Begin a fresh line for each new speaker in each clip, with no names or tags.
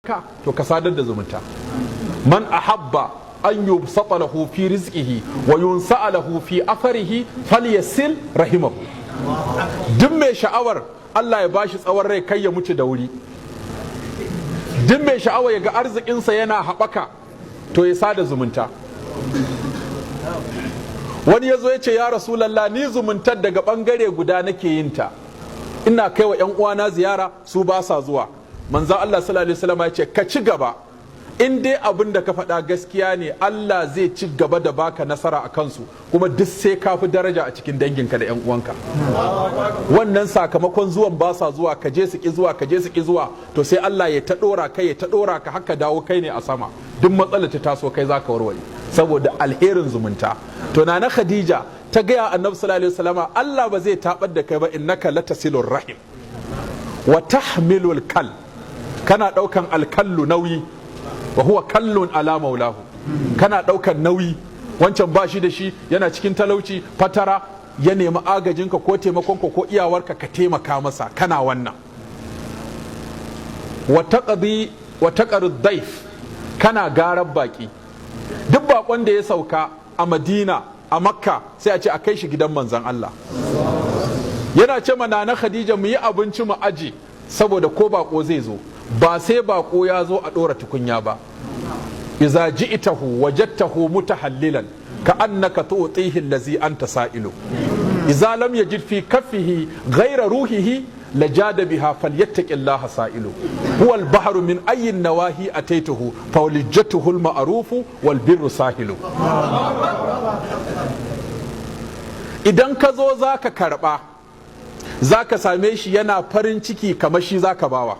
Ka to ka sadar da zumunta. Man ahabba an yubsata lahu fi rizqihi wa yunsa'a lahu fi atharihi falyasil rahimahu. Duk mai sha'awar Allah ya bashi tsawon rai, kai ya mutu da wuri, duk mai sha'awar ya ga arzikinsa yana haɓaka, to ya sada zumunta. Wani ya zo ya ce, "Ya Rasulallah, ni zumuntar daga ɓangare guda nake yin ta. Ina kai wa 'yan uwana ziyara, su ba sa zuwa." Manzo Allah sallallahu alaihi wasallam ya ce, "Ka ci gaba. In dai abin da ka faɗa gaskiya ne, Allah zai ci gaba da baka nasara a kansu, kuma duk sai ka fi daraja a cikin danginka da 'yan uwanka." Wannan sakamakon zuwan ba sa zuwa, ka je su ki zuwa, ka je su ki zuwa, to sai Allah ya ta ɗora kai, ya ta ɗora ka, haka dawo kai ne a sama. Duk matsalar ta taso, kai zaka warware, saboda alherin zumunta. To, na Khadija ta gaya Annabi sallallahu alaihi wasallama, "Allah ba zai tabar da kai ba. Innaka latasilur rahim wa tahmilul kal." Kana daukan alkallu, nauyi. Wa huwa kallun ala maulahu. Kana daukan nauyi. Wancan ba shi da shi, yana cikin talauci, fatara, ya nemi agajinka ko taimakonka ko iyawarka, ka taimaka masa. Kana wannan. Wa taqdi wa taqrid daif, kana garar baki. Duk bakon da ya sauka a Madina, a Makka, sai a ce a kai shi gidan Manzan Allah. Yana ce mana na Khadija, "Mu yi abinci mu aji, saboda ko bako zai zo, ba sai bako ya zo a ɗora tukunya ba." Iza ji'tahu wajadtahu mutahallilan ka annaka tu'tihi allazi anta sa'ilu. Iza lam yajid fi kaffihi ghayra ruhihi lajada biha falyattaqillaha sa'ilu. Huwa al-bahru min ayyi nawahi ataituhu fawlijatuhu al-ma'rufu wal birru sahilu. Idan ka zo zaka karba, zaka same shi yana farin ciki kamar shi zaka bawa.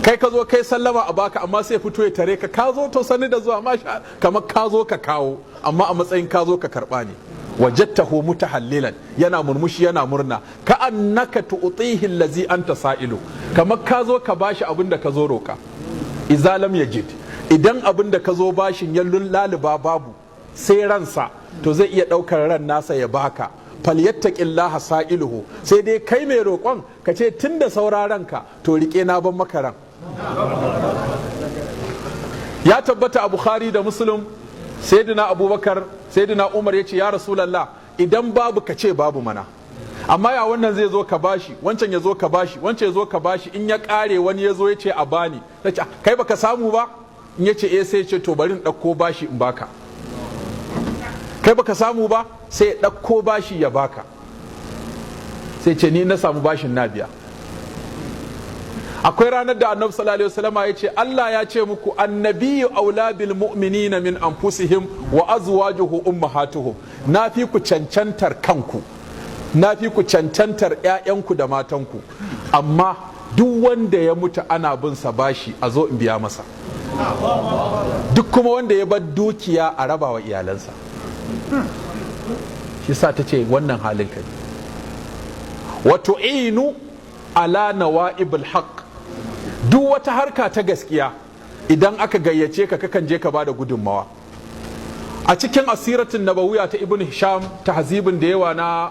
Kai ka zo kai sallama a baka, amma sai fito ya tare ka, "Ka zo? To sani da zuwa, masha." Kamar ka zo ka kawo, amma a matsayin ka zo ka karba ne. Wajadtahu mutahallilan, yana murmushi, yana murna. Ka annaka tu'tihi allazi anta sa'ilu, kamar ka zo ka bashi abin da ka zo roka. Idza lam yajid, idan abin da ka zo bashin ya laluba babu sai ransa, to zai iya daukar ran nasa ya baka. Falyattaqillaha sa'iluhu, sai dai kai mai roƙon ka ce, "Tunda saura ranka, to rike, na ban maka ran." Ya tabbata a Bukhari da Muslim, Sayyidina Abubakar, Sayyidina Umar ya ce, "Ya Rasulallah, idan babu ka ce babu mana. Amma ya wannan zai zo ka bashi, wancan ya zo ka bashi, wancan ya zo ka bashi, in ya kare, wani ya zo ya ce a bani, ce kai baka samu ba?" In ya ce eh, sai ya ce, "To, bari in ɗauko bashi in baka." Kai baka samu ba, sai ya ɗauko bashi ya baka. Sai ce, "Ni na samu bashin, na biya." Akwai ranar da Annabi sallallahu alaihi wasallama ya ce, "Allah ya ce muku, annabiyyu aula bil mu'minina min anfusihim wa azwajuhu ummahatuhum. Na fi ku cancantar kanku, na fi ku cancantar ƴaƴanku da matanku, amma duk wanda ya mutu ana bin sa bashi, a zo in biya masa. Duk kuma wanda ya bar dukiya, a raba wa iyalansa." Shi sa ta ce wannan halin kai. Wa tu'inu ala nawa'ibul haqq, duk wata harka ta gaskiya idan aka gayyace ka, kakan je ka bada gudunmawa. A cikin Asiratin Nabawiya ta Ibn Hisham, tahzibin da yawa na